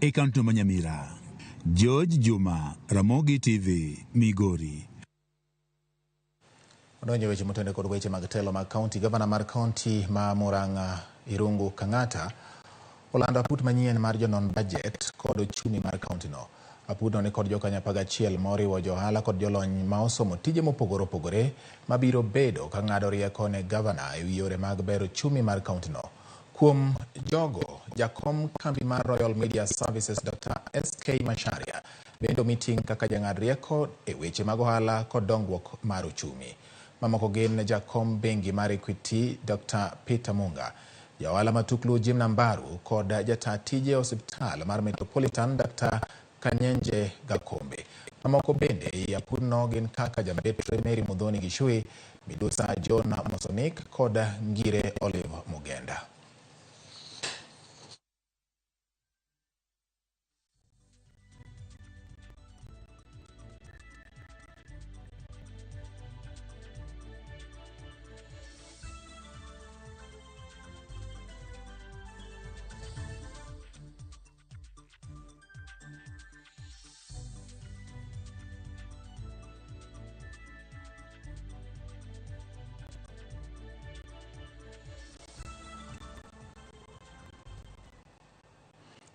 e kaunti ma Nyamira. George Juma, Ramogi TV, Migori. Odonjo weche motende kod weche mag telo mag kaunti. Gavana mar kaunti ma Murang'a Irungu Kang'ata olando aput manyien mar jonon budget kod ochumi mar kaunti no. Aputno ni kod jokanyo 11 moriwo johala kod jolony ma osomo tije mopogore opogore mabiro bedo ka ng'ado rieko ne gavana e wi yore mag bero ochumi mar kaunti no. Kuom jogo, jakom kambi mar Royal Media Services Dr. SK Macharia bende omi ting' kaka jang'ad rieko e weche mag ohala kod dongruok mar ochumi. Mamoko gin jakom bengi mar Equity Dr. Peter Munga, jaohala matuklu Jim Nambaru kod jata tije osiptal mar Metropolitan Dr. Kanyenje Gakombe. Mamoko bende ei apurno gin kaka jambetre Mary Muthoni Gishui, Midusa John Mosonik kod Ngire Olive Mugenda.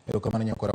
Erokamano nyakwara.